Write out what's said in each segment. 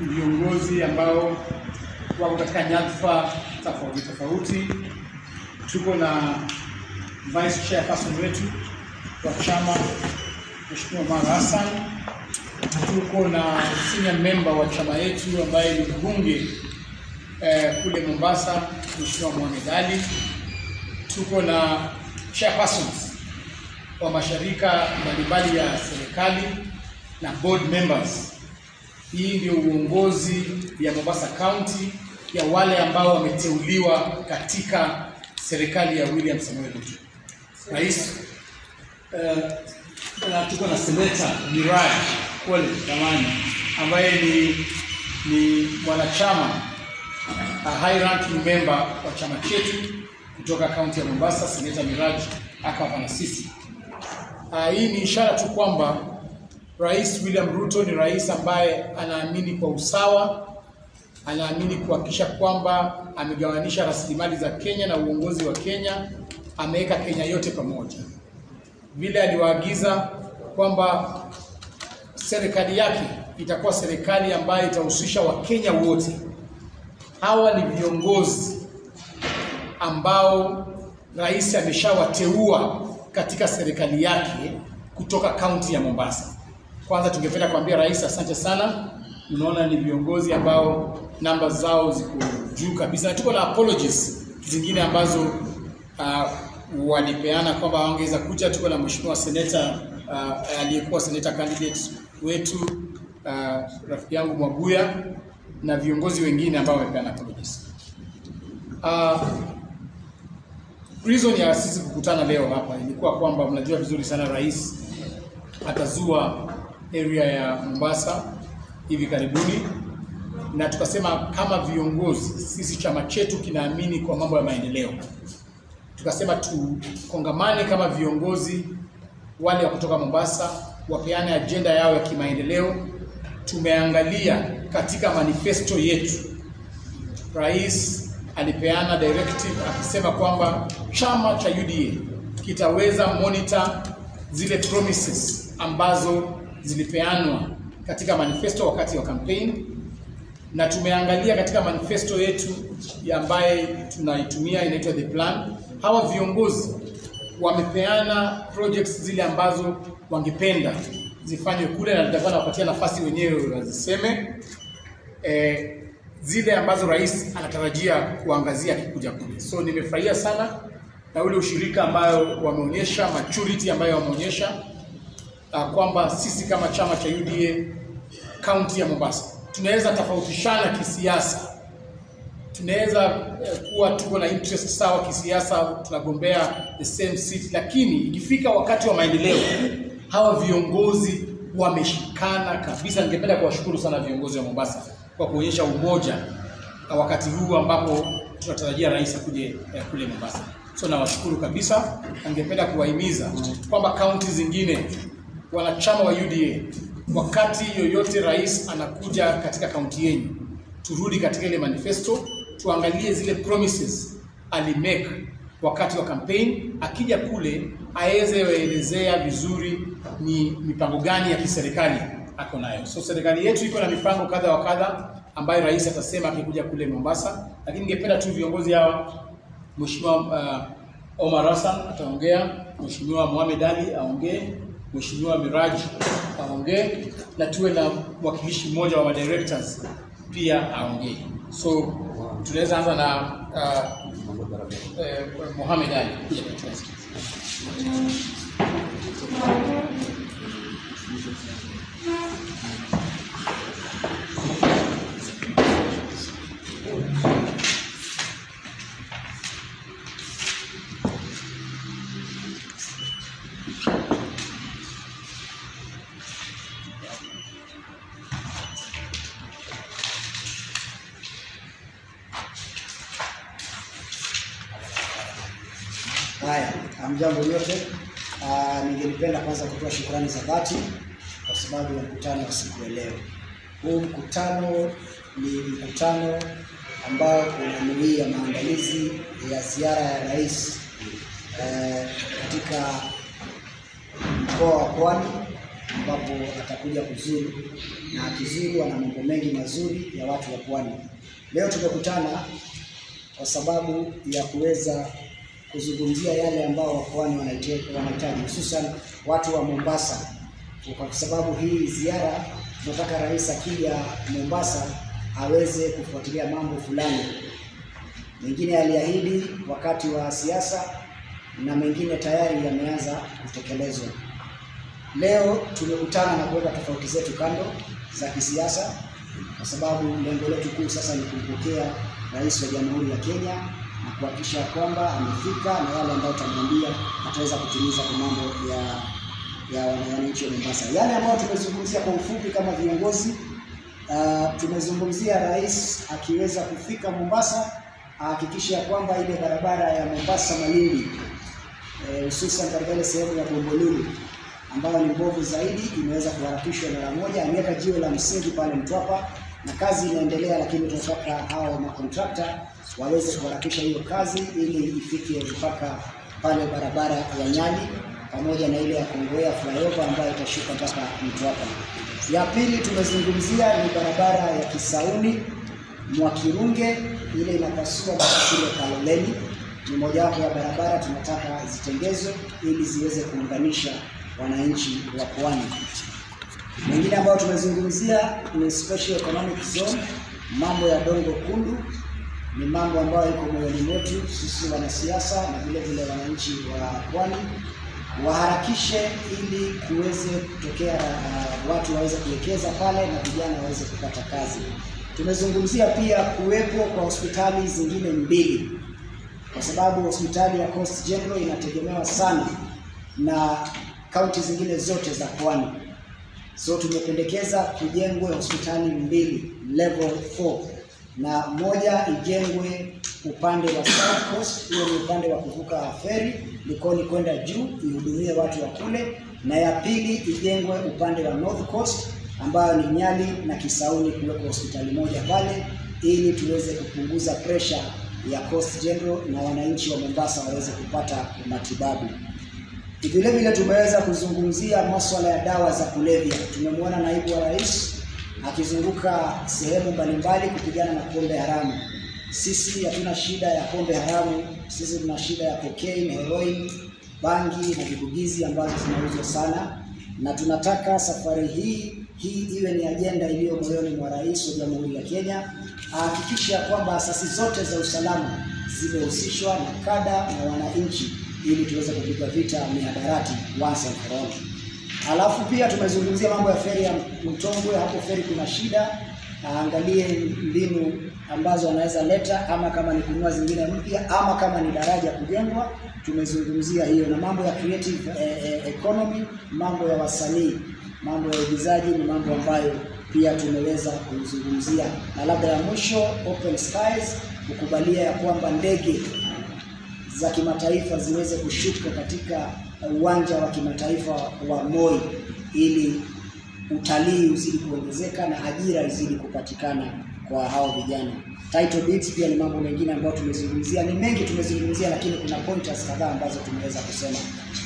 Viongozi ambao wako katika nyadhifa tofauti tofauti. Tuko na Vice Chairperson wetu wa chama Mheshimiwa Omar Hassan. Tuko na senior member wa chama yetu ambaye ni mbunge kule Mombasa, Mheshimiwa Mohamed Ali. Tuko na chairpersons wa mashirika mbalimbali ya serikali na board members. Hii ndio uongozi ya Mombasa County ya wale ambao wameteuliwa katika serikali ya William Samoei Ruto. Rais na tuko na Senator Miraj Kole jamani, ambaye ni mwanachama, a high ranking member wa chama chetu kutoka kaunti ya Mombasa. Senator Miraj akawa na sisi. Hii ni ishara tu kwamba Rais William Ruto ni rais ambaye anaamini kwa usawa, anaamini kuhakikisha kwamba amegawanisha rasilimali za Kenya na uongozi wa Kenya, ameweka Kenya yote pamoja. Vile aliwaagiza kwamba serikali yake itakuwa serikali ambayo itahusisha Wakenya wote. Hawa ni viongozi ambao rais ameshawateua katika serikali yake kutoka kaunti ya Mombasa. Kwanza tungependa kuambia rais asante sana. Unaona ni viongozi ambao namba zao ziko juu kabisa, na tuko na apologies zingine ambazo walipeana kwamba hawangeweza kuja. Tuko na mheshimiwa seneta aliyekuwa senator candidate wetu rafiki yangu Mwaguya na viongozi wengine ambao wamepeana apologies. Reason ya sisi kukutana leo hapa ilikuwa kwamba mnajua vizuri sana rais atazua area ya Mombasa hivi karibuni, na tukasema kama viongozi sisi chama chetu kinaamini kwa mambo ya maendeleo, tukasema tukongamane kama viongozi wale wa kutoka Mombasa wapeane ajenda yao ya kimaendeleo. Tumeangalia katika manifesto yetu, rais alipeana directive akisema kwamba chama cha UDA kitaweza monitor zile promises ambazo zilipeanwa katika manifesto wakati wa campaign, na tumeangalia katika manifesto yetu ya ambaye tunaitumia inaitwa the plan. Hawa viongozi wamepeana projects zile ambazo wangependa zifanywe kule, na nitakuwa nawapatia nafasi wenyewe waziseme zile ambazo rais anatarajia kuangazia akikuja kule. So nimefurahia sana na ule ushirika ambayo wameonyesha, maturity ambayo wameonyesha kwamba sisi kama chama cha UDA kaunti ya Mombasa tunaweza tofautishana kisiasa, tunaweza kuwa tuko na interest sawa kisiasa, tunagombea the same seat, lakini ikifika wakati wa maendeleo hawa viongozi wameshikana kabisa. Ningependa kuwashukuru sana viongozi wa Mombasa kwa kuonyesha umoja wakati huu ambapo tunatarajia rais akuje kule Mombasa. So nawashukuru kabisa. Ningependa kuwahimiza kwamba kaunti zingine, wanachama wa UDA, wakati yoyote rais anakuja katika kaunti yenu, turudi katika ile manifesto, tuangalie zile promises alimake wakati wa campaign. Akija kule aweze waelezea vizuri ni mipango gani ya kiserikali ako nayo. So serikali yetu iko na mipango kadha wa kadha ambayo rais atasema akikuja kule Mombasa, lakini ningependa tu viongozi hawa, Mheshimiwa Omar Hassan ataongea, Mheshimiwa Mohamed Ali aongee, Mheshimiwa Miraj aongee, na tuwe na mwakilishi mmoja wa directors pia aongee. So tunaweza anza na Mohamed Ali kuja kutueleza. Haya, hamjambo nyote. Ningelipenda kwanza kutoa shukrani za dhati kwa sababu ya mkutano wa siku ya leo. Huu mkutano ni mkutano ambao unanuia maandalizi ya ziara ya rais katika mkoa wa Pwani ambapo atakuja kuzuru, na akizuru ana mambo mengi mazuri ya watu wa Pwani. Leo tumekutana kwa sababu ya kuweza kuzungumzia yale ambao wa Pwani wanahitaji, hususan watu wa Mombasa. Kwa sababu hii ziara tunataka rais akija Mombasa aweze kufuatilia mambo fulani. Mengine aliahidi wakati wa siasa na mengine tayari yameanza kutekelezwa. Leo tumekutana na kuweka tofauti zetu kando za kisiasa, kwa sababu lengo letu kuu sasa ni kumpokea rais wa Jamhuri ya Kenya na kuhakikisha kwamba amefika na yale ambayo tutamwambia ataweza kutimiza kwa mambo ya wananchi wa Mombasa. Yale ambayo tumezungumzia kwa ufupi kama viongozi, tumezungumzia rais akiweza kufika Mombasa ahakikishe kwamba ile barabara ya Mombasa Malindi, hususan katika ile sehemu ya Bombolulu ambayo ni mbovu zaidi, imeweza kuharakishwa mara moja. Ameweka jiwe la msingi pale Mtwapa na kazi inaendelea, lakini tunataka hao makontrakta waweze kuharakisha hiyo kazi ili ifike mpaka pale barabara ya Nyali pamoja na ile ya Kongowea flyover ambayo itashuka mpaka Mtwapa. Ya pili tumezungumzia ni barabara ya Kisauni Mwakirunge, ile inapasua mpaka kule Kaloleni. Ni mojawapo ya barabara tunataka zitengezwe ili ziweze kuunganisha wananchi wa Pwani. Mengine ambayo tumezungumzia ni Special Economic Zone, mambo ya Dongo Kundu ni mambo ambayo iko moyoni mwetu sisi wanasiasa na vile vile wananchi wa Pwani waharakishe ili kuweze kutokea watu waweze kuwekeza pale na vijana waweze kupata kazi. Tumezungumzia pia kuwepo kwa hospitali zingine mbili, kwa sababu hospitali ya Coast General inategemewa sana na kaunti zingine zote za Pwani. So tumependekeza kujengwe hospitali mbili level 4, na moja ijengwe upande wa South Coast, hiyo ni upande wa kuvuka feri Likoni kwenda juu, ihudumie watu wa kule, na ya pili ijengwe upande wa North Coast ambayo ni Nyali na Kisauni, kuwekwa hospitali moja pale ili tuweze kupunguza pressure ya Coast General na wananchi wa Mombasa waweze kupata matibabu. Vile vile tumeweza kuzungumzia masuala ya dawa za kulevya. Tumemwona naibu wa rais akizunguka sehemu mbalimbali kupigana na pombe haramu. Sisi hatuna shida ya pombe haramu, sisi tuna shida ya cocaine, heroin, bangi na vibugizi ambazo zinauzwa sana, na tunataka safari hii iwe ni ajenda iliyo moyoni mwa rais wa Jamhuri ya Kenya, ahakikishe kwamba asasi zote za usalama zimehusishwa na kada na wananchi ili tuweze kupiga vita mihadarati once and for all. Alafu pia tumezungumzia mambo ya feri ya Mtongwe. Hapo feri kuna shida, aangalie mbinu ambazo anaweza leta, ama kama ni kununua zingine mpya ama kama ni daraja kujengwa. Tumezungumzia hiyo, na mambo ya creative economy, mambo ya wasanii, mambo ya uigizaji ni mambo ambayo pia tumeweza kuzungumzia. Na labda ya mwisho, open skies, kukubalia ya kwamba ndege za kimataifa ziweze kushuka katika uwanja wa kimataifa wa Moi ili utalii uzidi kuongezeka na ajira izidi kupatikana kwa hao vijana. Title deeds pia ni mambo mengine ambayo tumezungumzia. Ni mengi tumezungumzia, lakini kuna pointers kadhaa ambazo tumeweza kusema.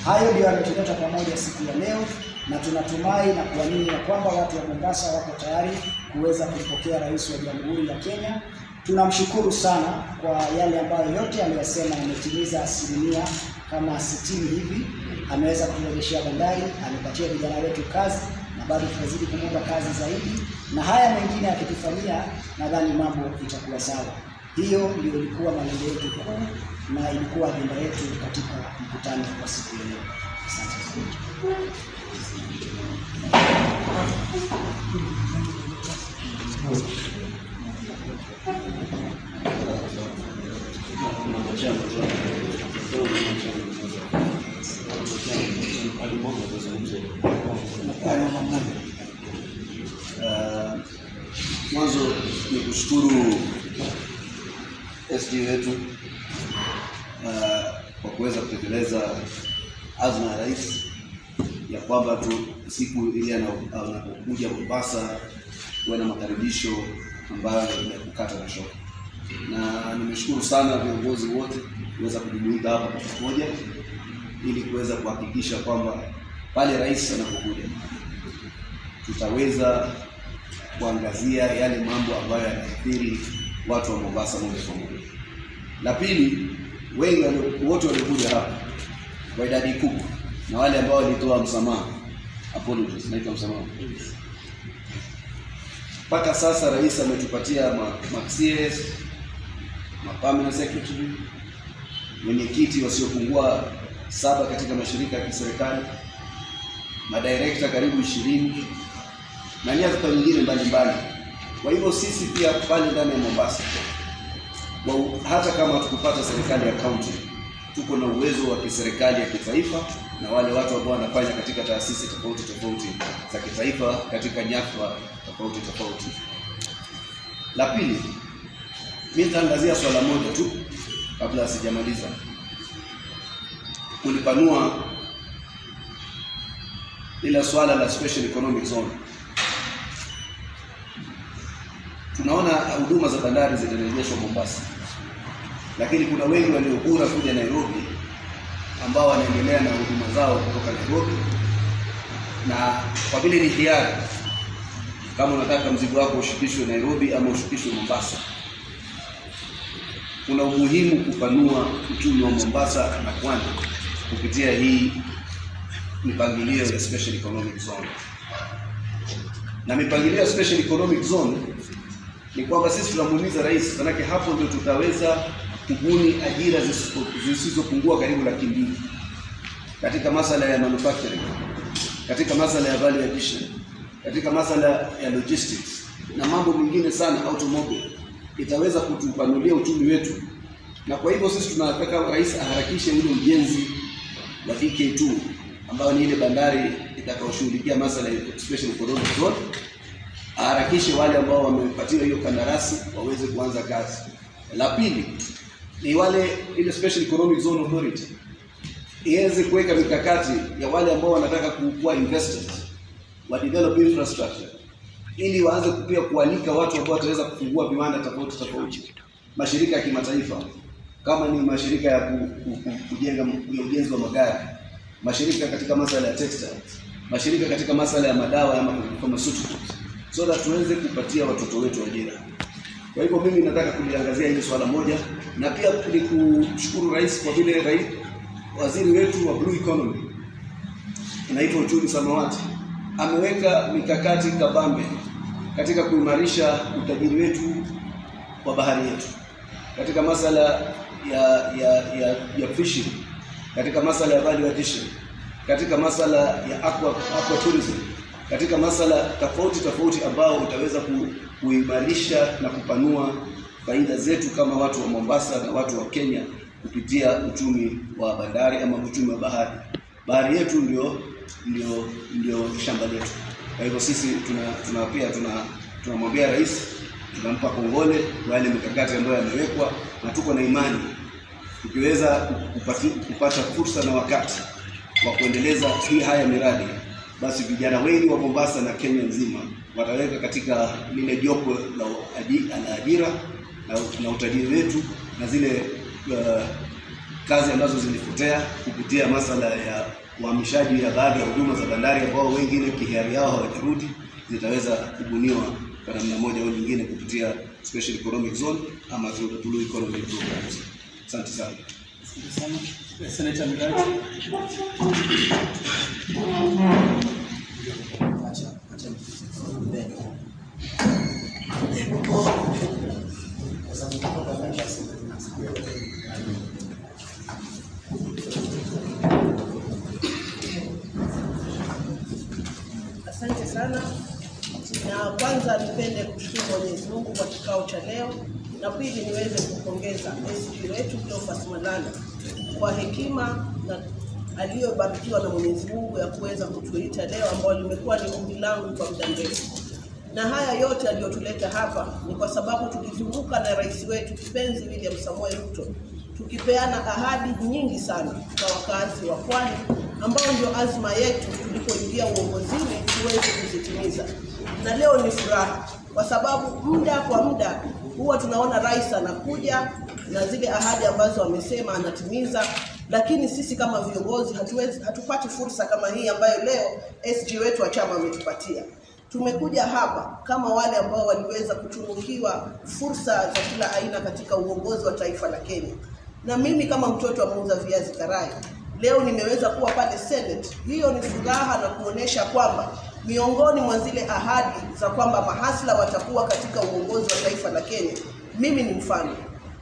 Hayo ndio yametuleta pamoja siku ya leo, na tunatumai na kuamini ya kwamba watu wa Mombasa wako tayari kuweza kumpokea rais wa Jamhuri ya Kenya. Tunamshukuru sana kwa yale ambayo yote aliyosema, ametimiza asilimia kama 60 hivi. Ameweza kuturejeshea bandari, amepatia vijana wetu kazi, na bado tunazidi kumwomba kazi zaidi, na haya mengine akitufanyia, nadhani mambo itakuwa sawa. Hiyo ndio ilikuwa malengo yetu kuu na ilikuwa ajenda yetu katika mkutano wa siku ya leo. Asante sana. Mwanzo ni kushukuru SG wetu kwa kuweza kutekeleza azma ya rais ya kwamba tu siku ile anapokuja Mombasa kuwe na makaribisho ambayo ni ya kukata na shoka. Na nimeshukuru sana viongozi wote kuweza kujumuika hapa kwa pamoja ili kuweza kuhakikisha kwamba pale rais anapokuja tutaweza kuangazia yale mambo ambayo yanaathiri watu wa Mombasa moja kwa moja. La pili, wengi wote waliokuja hapa kwa idadi kubwa na wale ambao walitoa msamaha, apologies, naitwa msamaha. Mpaka sasa rais ametupatia ma CS, ma permanent secretary, mwenyekiti wasiopungua 7 katika mashirika ya kiserikali, madirekta karibu 20 na nyadhifa nyingine mbalimbali. Kwa hivyo sisi pia pale ndani ya Mombasa, hata kama tukupata serikali ya county, tuko na uwezo wa kiserikali ya kitaifa na wale watu ambao wanafanya katika taasisi tofauti tofauti za kitaifa katika nyadhifa tofauti tofauti. La pili, mimi nitaangazia swala moja tu kabla sijamaliza. Kulipanua ila swala la Special Economic Zone. Tunaona huduma za bandari zitarejeshwa Mombasa, lakini kuna wengi waliokura kuja Nairobi ambao wanaendelea na huduma zao kutoka Nairobi, na kwa vile ni hiari, kama unataka mzigo wako ushukishwe Nairobi ama ushukishwe Mombasa, kuna umuhimu kupanua uchumi wa Mombasa na Pwani kupitia hii mipangilio ya Special Economic Zone. Na mipangilio ya Special Economic Zone ni kwamba sisi tunamuuliza rais, manake hapo ndio tutaweza kubuni ajira zisizopungua karibu 200,000 katika masala ya manufacturing, katika masala ya value addition, katika masala ya logistics na mambo mengine sana, automobile. Itaweza kutupanulia uchumi wetu. Na kwa hivyo sisi tunataka rais aharakishe ule ujenzi wa DK2 ambayo ni ile bandari itakayoshughulikia masala ya Special Economic Zone. Aharakishe wale ambao wamepatiwa hiyo kandarasi waweze kuanza kazi. La pili ni wale ile Special Economic Zone Authority iweze kuweka mikakati ya wale ambao wanataka kuwa investors wa develop infrastructure, ili waanze pia kualika watu ambao wataweza kufungua viwanda tofauti tofauti, mashirika ya kimataifa kama ni mashirika ya kujenga ujenzi wa magari, mashirika katika masuala ya textiles, mashirika katika masuala ya madawa ya pharmaceuticals, so that tuweze kupatia watoto wetu ajira. Kwa hivyo mimi nataka kuliangazia hili swala moja, na pia kushukuru rais kwa vile rais waziri wetu wa Blue Economy, inaitwa uchumi samawati, ameweka mikakati kabambe katika kuimarisha utajiri wetu wa bahari yetu, katika masala ya fishing, katika masala ya value addition, katika masala ya aqua tourism, katika masala tofauti tofauti ambao utaweza kuimarisha na kupanua faida zetu kama watu wa Mombasa na watu wa Kenya kupitia uchumi wa bandari ama uchumi wa bahari. Bahari yetu ndio shamba letu. Kwa hivyo sisi tunamwambia rais, tunampa kongole kwa yale mikakati ambayo yamewekwa, na tuko na imani tukiweza kupata fursa na wakati wa kuendeleza hii haya miradi, basi vijana wengi wa Mombasa na Kenya nzima wataweka katika lile jopo la ajira na utajiri wetu na zile kazi ambazo zilipotea kupitia masala ya uhamishaji ya baadhi ya huduma za bandari ambao wengine kihiari yao hawajarudi, zitaweza kubuniwa kwa namna moja au nyingine kupitia Special Economic Zone ama through the Blue Economy programs. Asante sana. Asante sana. Senator Miraji. Asante sana. Na kwanza nipende kushukuru Mwenyezi Mungu kwa kikao cha leo, na pili niweze kumpongeza SG wetu Cleophas Malala kwa hekima na aliyobarikiwa na Mwenyezi Mungu ya kuweza kutuita leo, ambao limekuwa ni ombi langu kwa muda mrefu. Na haya yote aliyotuleta hapa ni kwa sababu tulizunguka na rais wetu kipenzi William Samoei Ruto, tukipeana ahadi nyingi sana kwa wakazi wa Pwani, ambao ndio azma yetu tulipoingia uongozini tuweze kuzitimiza. Na leo ni furaha kwa sababu muda kwa muda huwa tunaona rais anakuja na zile ahadi ambazo amesema anatimiza, lakini sisi kama viongozi hatupati fursa kama hii ambayo leo SG wetu wa chama ametupatia. Tumekuja hapa kama wale ambao waliweza kutunukiwa fursa za kila aina katika uongozi wa taifa la Kenya, na mimi kama mtoto wa muuza viazi karai leo nimeweza kuwa pale Senate. Hiyo ni furaha na kuonesha kwamba miongoni mwa zile ahadi za kwamba mahasla watakuwa katika uongozi wa taifa la Kenya, mimi ni mfano.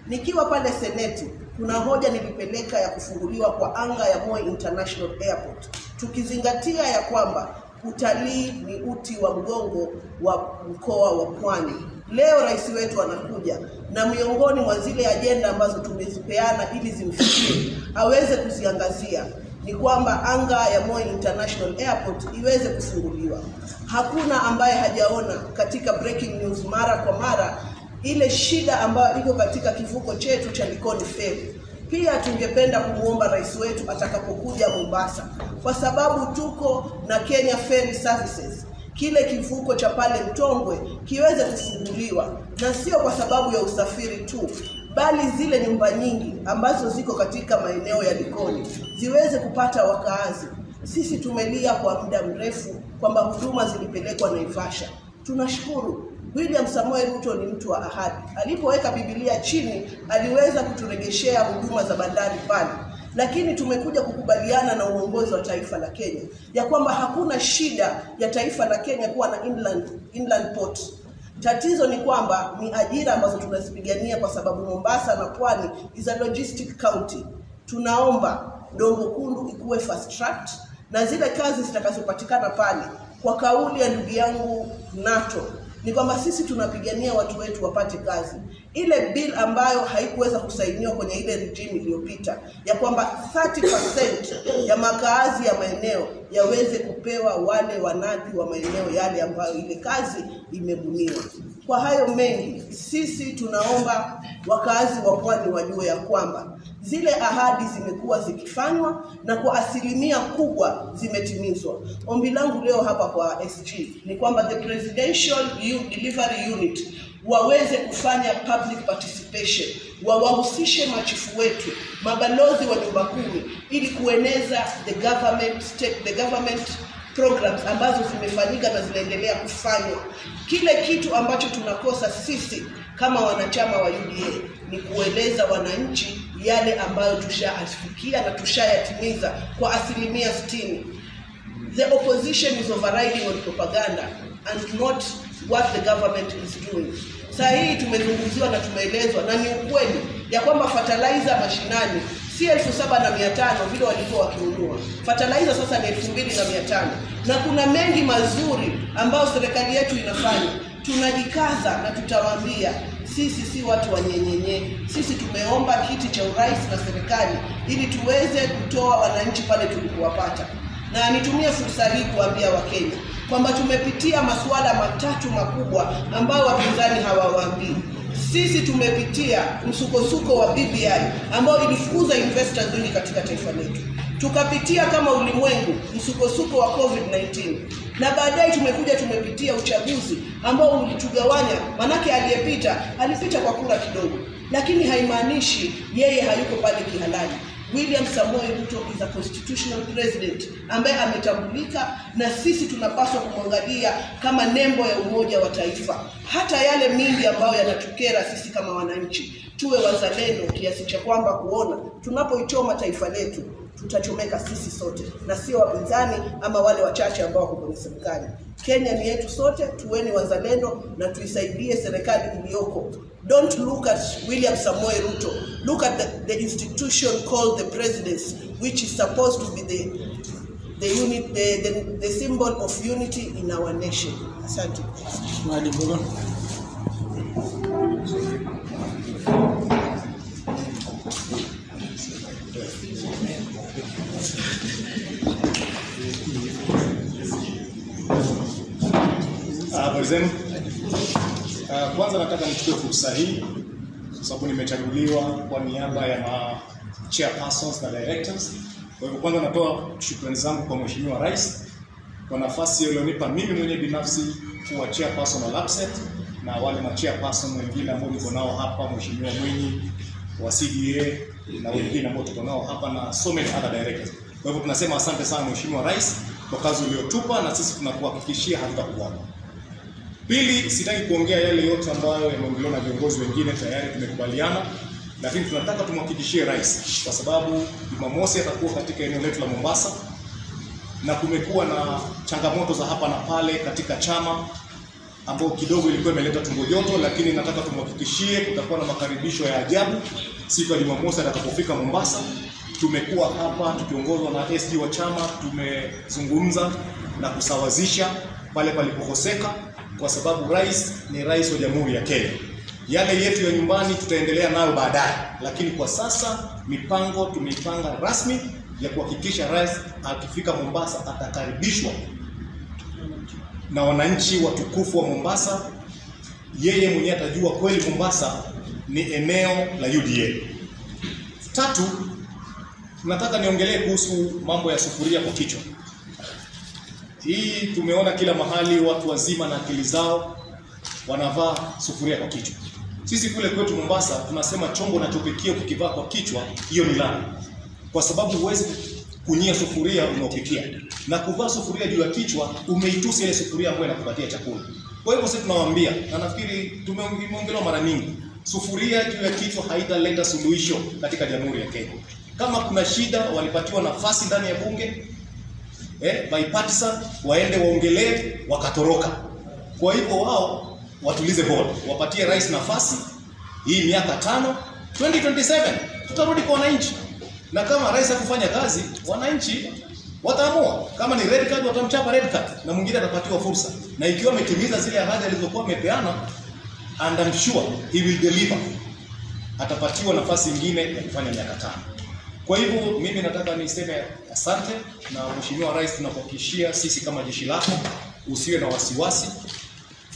Nikiwa pale Seneti, kuna hoja nilipeleka ya kufunguliwa kwa anga ya Moi International Airport, tukizingatia ya kwamba utalii ni uti wa mgongo wa mkoa wa Pwani. Leo rais wetu anakuja na miongoni mwa zile ajenda ambazo tumezipeana ili zimfikie aweze kuziangazia ni kwamba anga ya Moi International Airport iweze kufunguliwa. Hakuna ambaye hajaona katika breaking news mara kwa mara ile shida ambayo iko katika kivuko chetu cha Likoni Ferry. Pia tungependa kumuomba rais wetu atakapokuja Mombasa, kwa sababu tuko na Kenya Ferry Services, kile kivuko cha pale Mtongwe kiweze kufunguliwa, na sio kwa sababu ya usafiri tu, bali zile nyumba nyingi ambazo ziko katika maeneo ya Likoni ziweze kupata wakaazi. Sisi tumelia kwa muda mrefu kwamba huduma zilipelekwa Naivasha. Tunashukuru William Samoei Ruto ni mtu wa ahadi. Alipoweka Biblia chini aliweza kuturegeshea huduma za bandari pale, lakini tumekuja kukubaliana na uongozi wa taifa la Kenya ya kwamba hakuna shida ya taifa la Kenya kuwa na inland port. Tatizo ni kwamba ni ajira ambazo tunazipigania, kwa sababu Mombasa na Pwani is a logistic county. Tunaomba Dongo Kundu ikuwe fast tracked, na zile kazi zitakazopatikana pale, kwa kauli ya ndugu yangu NATO, ni kwamba sisi tunapigania watu wetu wapate kazi. Ile bill ambayo haikuweza kusainiwa kwenye ile regime iliyopita ya kwamba 30% ya makaazi ya maeneo yaweze kupewa wale wanadhi wa maeneo yale ambayo ile kazi imebuniwa. Kwa hayo mengi, sisi tunaomba wakazi wa Pwani wajue ya kwamba zile ahadi zimekuwa zikifanywa na kwa asilimia kubwa zimetimizwa. Ombi langu leo hapa kwa SG ni kwamba the Presidential Delivery Unit waweze kufanya public participation, wawahusishe machifu wetu, mabalozi wa nyumba kumi, ili kueneza the government programs ambazo zimefanyika na zinaendelea kufanywa. Kile kitu ambacho tunakosa sisi kama wanachama wa UDA ni kueleza wananchi yale ambayo tushaafikia na tushayatimiza kwa 60%. The opposition is overriding on propaganda and not what the government is doing. Saa hii tumezungumziwa na tumeelezwa, na ni ukweli ya kwamba fertilizer mashinani si 7,500 vile walikuwa wakinunua. Fertilizer sasa ni 2,500, na kuna mengi mazuri ambayo serikali yetu inafanya. Tunajikaza na tutawaambia sisi si watu wa nyenyenye. Sisi tumeomba kiti cha urais na serikali ili tuweze kutoa wananchi pale tulipowapata. Na nitumie fursa hii kuambia Wakenya kwamba tumepitia masuala matatu makubwa ambayo wapinzani hawawaambii. Sisi tumepitia msukosuko wa BBI ambao ilifukuza investors wengi katika taifa letu. Tukapitia kama ulimwengu msukosuko wa COVID-19, na baadaye tumekuja tumepitia uchaguzi ambao ulitugawanya. Manake aliyepita alipita kwa kura kidogo, lakini haimaanishi yeye hayuko pale kihalali. William Samoei Ruto is a constitutional president ambaye ametambulika, na sisi tunapaswa kumwangalia kama nembo ya umoja wa taifa. Hata yale mingi ambayo yanatukera sisi kama wananchi, tuwe wazalendo kiasi cha kwamba kuona tunapoichoma taifa letu tutachomeka sisi sote, na sio wapinzani ama wale wachache ambao wako kwenye serikali. Kenya ni yetu sote, tuweni wazalendo na tuisaidie serikali iliyoko. Don't look at William Samoei Ruto. Look at the institution called the presidency, which is supposed to be the symbol of unity in our nation. Asante. Habari zenu. Kwanza nataka nichukue fursa hii kwa sababu nimechaguliwa kwa niaba ya ma chairpersons na directors. Kwa hivyo kwanza natoa shukrani zangu kwa Mheshimiwa Rais kwa nafasi aliyonipa mimi mwenyewe binafsi kuwa chairperson wa LAPSSET na wale ma chairperson wengine ambao niko nao hapa, Mheshimiwa Mwinyi wa CDA na wengine ambao tuko nao hapa na so many other directors. Kwa hivyo tunasema asante sana Mheshimiwa Rais kwa kazi uliyotupa, na sisi tunakuhakikishia hatutakuacha. Pili, sitaki kuongea yale yote ambayo yameongelewa na viongozi wengine, tayari tumekubaliana, lakini tunataka tumhakikishie rais, kwa sababu Jumamosi atakuwa katika eneo letu la Mombasa, na kumekuwa na changamoto za hapa na pale katika chama ambao kidogo ilikuwa imeleta tumbo joto, lakini nataka tumhakikishie kutakuwa na makaribisho ya ajabu siku ya Jumamosi atakapofika Mombasa. Tumekuwa hapa tukiongozwa na SG wa chama, tumezungumza na kusawazisha pale palipokoseka, kwa sababu rais ni rais wa Jamhuri ya Kenya. Yale yetu ya nyumbani tutaendelea nayo baadaye, lakini kwa sasa mipango tumeipanga rasmi ya kuhakikisha rais akifika Mombasa atakaribishwa na wananchi watukufu wa Mombasa. Yeye mwenyewe atajua kweli Mombasa ni eneo la UDA. Tatu, nataka niongelee kuhusu mambo ya sufuria kwa kichwa. Hii tumeona kila mahali watu wazima na akili zao wanavaa sufuria kwa kichwa. Sisi kule kwetu Mombasa tunasema chombo unachopikia ukikivaa kwa kichwa, hiyo ni laana. Kwa sababu huwezi kunyia sufuria unaopikia. Na kuvaa sufuria juu ya kichwa, umeitusi ile sufuria ambayo inakupatia chakula. Kwa hivyo sisi tunawaambia, na nafikiri tumeongelewa mara nyingi, sufuria juu ya kichwa haitaleta suluhisho katika Jamhuri ya Kenya. Kama kuna shida, walipatiwa nafasi ndani ya bunge, bipartisan, waende waongelee, wakatoroka. Kwa hivyo wao watulize board, wapatie rais nafasi hii miaka 5, 2027 tutarudi kwa wananchi. Na kama rais hakufanya kazi, wananchi wataamua. Kama ni red card watamchapa red card na mwingine atapatiwa fursa. Na ikiwa ametimiza zile ahadi alizokuwa amepeana, and I'm sure he will deliver, atapatiwa nafasi nyingine ya kufanya miaka 5. Kwa hivyo mimi nataka niseme asante, na Mheshimiwa Rais, tunakuhakikishia sisi kama jeshi lako usiwe na wasiwasi.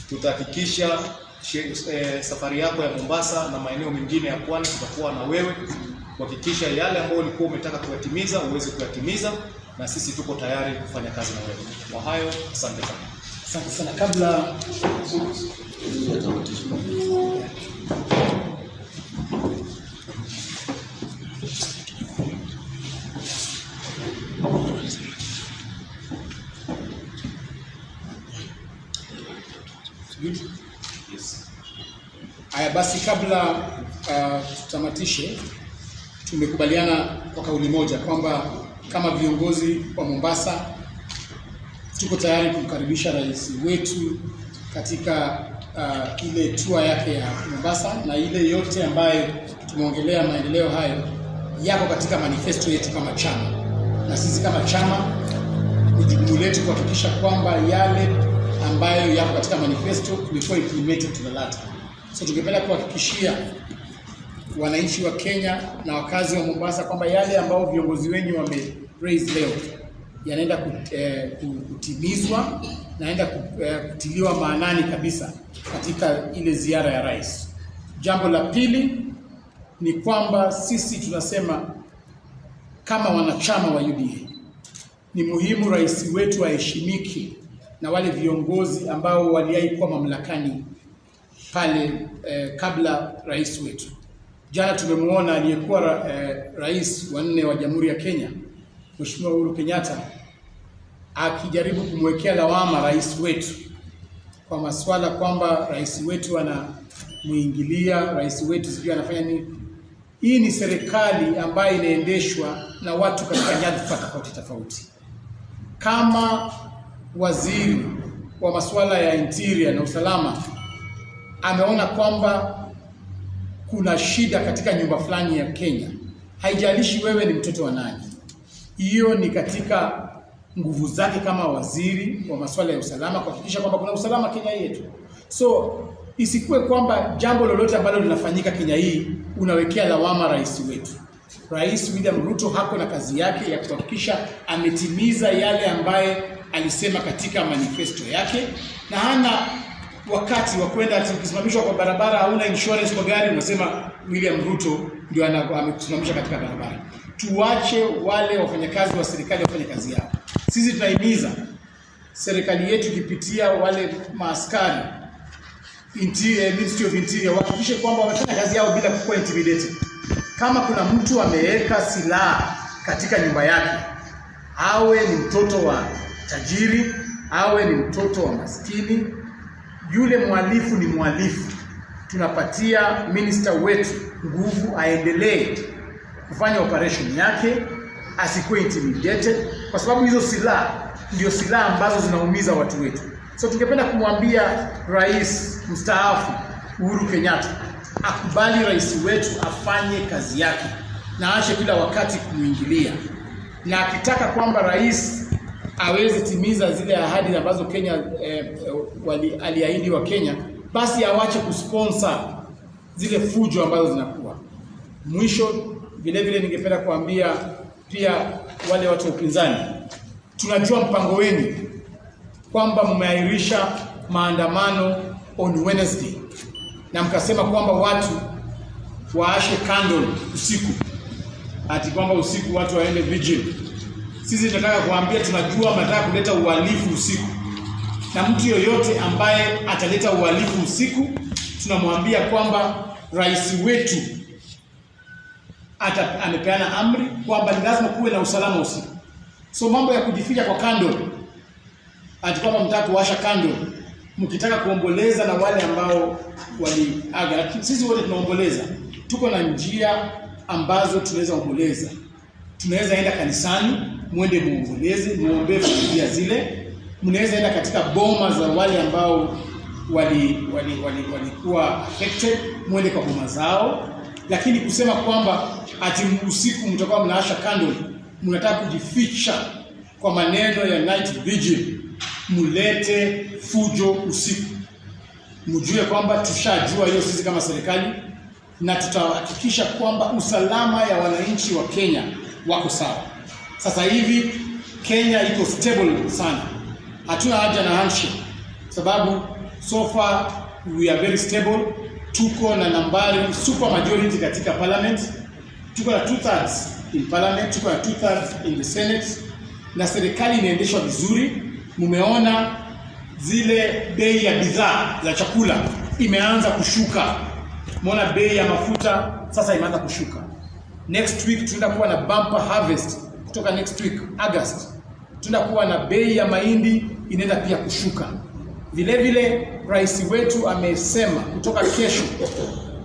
Tutahakikisha safari yako ya Mombasa na maeneo mengine ya pwani tutakuwa na wewe kuhakikisha yale ambayo ulikuwa umetaka kuyatimiza uweze kuyatimiza, na sisi tuko tayari kufanya kazi na wewe. Kwa hayo, asante sana. Asante sana. Kabla haya basi, kabla tutamatishe, tumekubaliana kwa kauli moja kwamba kama viongozi wa Mombasa tuko tayari kumkaribisha rais wetu katika ile tour yake ya Mombasa, na ile yote ambayo tumeongelea maendeleo hayo yako katika manifesto yetu kama chama, na sisi kama chama ni jukumu letu kuhakikisha kwamba yale ambayo yako katika manifesto imekuwa implemented to the letter. So tungependa kuhakikishia wananchi wa Kenya na wakazi wa Mombasa kwamba yale ambao viongozi wenyu wame raise leo yanaenda kutimizwa, naenda kutiliwa maanani kabisa katika ile ziara ya rais. Jambo la pili ni kwamba sisi tunasema kama wanachama wa UDA ni muhimu rais wetu aheshimiki na wale viongozi ambao waliwahi kuwa mamlakani pale kabla rais wetu. Jana tumemuona aliyekuwa rais wa 4 wa Jamhuri ya Kenya, Mheshimiwa Uhuru Kenyatta, akijaribu kumwekea lawama rais wetu kwa masuala kwamba rais wetu anamuingilia, rais wetu sijui anafanya nini. Hii ni serikali ambayo inaendeshwa na watu katika nyadhifa tofauti tofauti. Kama waziri wa masuala ya interior na usalama ameona kwamba kuna shida katika nyumba fulani ya Kenya, haijalishi wewe ni mtoto wa nani, hiyo ni katika nguvu zake kama waziri wa masuala ya usalama kuhakikisha kwamba kuna usalama Kenya yetu. So isikuwe kwamba jambo lolote ambalo linafanyika Kenya hii unawekea lawama rais wetu. Rais William Ruto hako na kazi yake ya kuhakikisha ametimiza yale ambaye alisema katika manifesto yake, na hana wakati wa kwenda ati ukisimamishwa kwa barabara hauna insurance kwa gari unasema William Ruto ndio amekusimamisha katika barabara. Tuache wale wafanyakazi wa serikali wafanye kazi yao. Sisi tunahimiza serikali yetu ikipitia wale maaskari Ministry of Interior wahakikishe kwamba wamefanya kazi yao bila kuwa intimidated. Kama kuna mtu ameweka silaha katika nyumba yake, awe ni mtoto wa tajiri, awe ni mtoto wa maskini, Yule mhalifu ni mhalifu. Tunapatia minister wetu nguvu aendelee kufanya operation yake, asikuwe intimidated, kwa sababu hizo silaha ndio silaha ambazo zinaumiza watu wetu. So tungependa kumwambia rais mstaafu Uhuru Kenyatta akubali rais wetu afanye kazi yake na aache kila wakati kumuingilia, na akitaka kwamba rais aweze timiza zile ahadi ambazo Kenya aliahidi wa Kenya, basi awache kusponsor zile fujo ambazo zinakuwa. Mwisho vile vile ningependa kuambia pia wale watu wa upinzani, tunajua mpango wenu kwamba mmeahirisha maandamano on Wednesday na mkasema kwamba watu waashe candle usiku, ati kwamba usiku watu waende vigil. Sisi tunataka kuambia, tunajua mnataka kuleta uhalifu usiku, na mtu yoyote ambaye ataleta uhalifu usiku tunamwambia kwamba rais wetu amepeana amri kwamba ni lazima kuwe na usalama usiku. So mambo ya kujificha kwa candle, ati kwamba mtaka kuwasha candle mkitaka kuomboleza na wale ambao waliaga, lakini sisi wote tunaomboleza. Tuko na njia ambazo tunaweza omboleza. Tunaweza enda kanisani, muende muomboleze, muombe familia zile. Mnaweza enda katika boma za wale ambao walikuwa affected, muende kwa boma zao. Lakini kusema kwamba ati usiku mtakuwa mnaasha candle, mnataka kujificha kwa maneno ya night vigil, mulete fujo usiku, mjue kwamba tushajua hiyo sisi kama serikali, na tutahakikisha kwamba usalama ya wananchi wa Kenya wako sawa. Sasa hivi Kenya iko stable sana, hatuna haja na handshake, sababu so far we are very stable. Tuko na nambari super majority katika parliament, tuko na 2/3 in parliament, tuko na 2/3 in the senate, na serikali inaendeshwa vizuri. Mumeona zile bei ya bidhaa za chakula imeanza kushuka. Mumeona bei ya mafuta sasa imeanza kushuka. Next week tunaenda kuwa na bumper harvest kutoka next week August. Tunaenda kuwa na bei ya mahindi inaenda pia kushuka. Vile vile rais wetu amesema kutoka kesho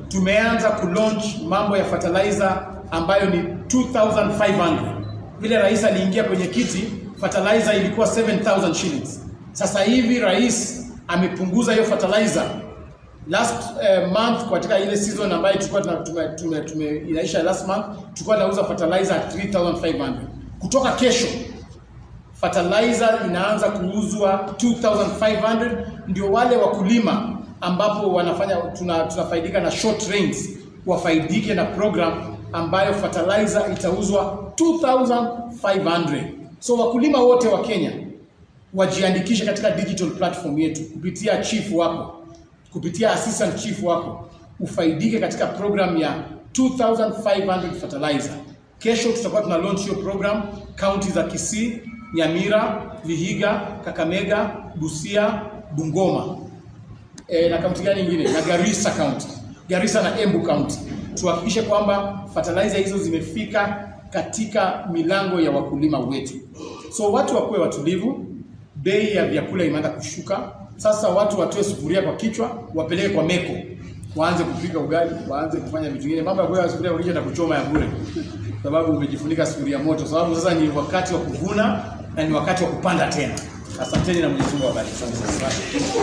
tumeanza kulaunch mambo ya fertilizer ambayo ni 2500. Vile rais aliingia kwenye kiti, fertilizer ilikuwa 7000 shillings. Sasa hivi rais amepunguza hiyo fertilizer. Last month katika ile season ambayo tulikuwa inaisha last month, tulikuwa tunauza fertilizer at 3500. Kutoka kesho fertilizer inaanza kuuzwa 2500, ndio wale wakulima ambapo wanafanya tunafaidika na short rains wafaidike na program ambayo fertilizer itauzwa 2500. So wakulima wote wa Kenya wajiandikishe katika digital platform yetu kupitia chief wako, kupitia assistant chief wako, ufaidike katika program ya 2500 fertilizer. Kesho tutakuwa tuna launch hiyo program county za Kisii, Nyamira, Vihiga, Kakamega, Busia, Bungoma, na county gani nyingine, na Garissa county, Garissa na Embu county. Tuhakikishe kwamba fertilizer hizo zimefika katika milango ya wakulima wetu. So watu wakuwe watulivu, bei ya vyakula imeanza kushuka. Sasa watu watoe sufuria kwa kichwa, wapeleke kwa meko, waanze kupika ugali, waanze kufanya vitu vingine. Mambo ya kuweka sufuria kwa kichwa na kuchoma ya bure, sababu umejifunika sufuria moto. Sababu sasa ni wakati wa kuvuna na ni wakati wa kupanda tena. Asanteni na Mwenyezi Mungu awabariki.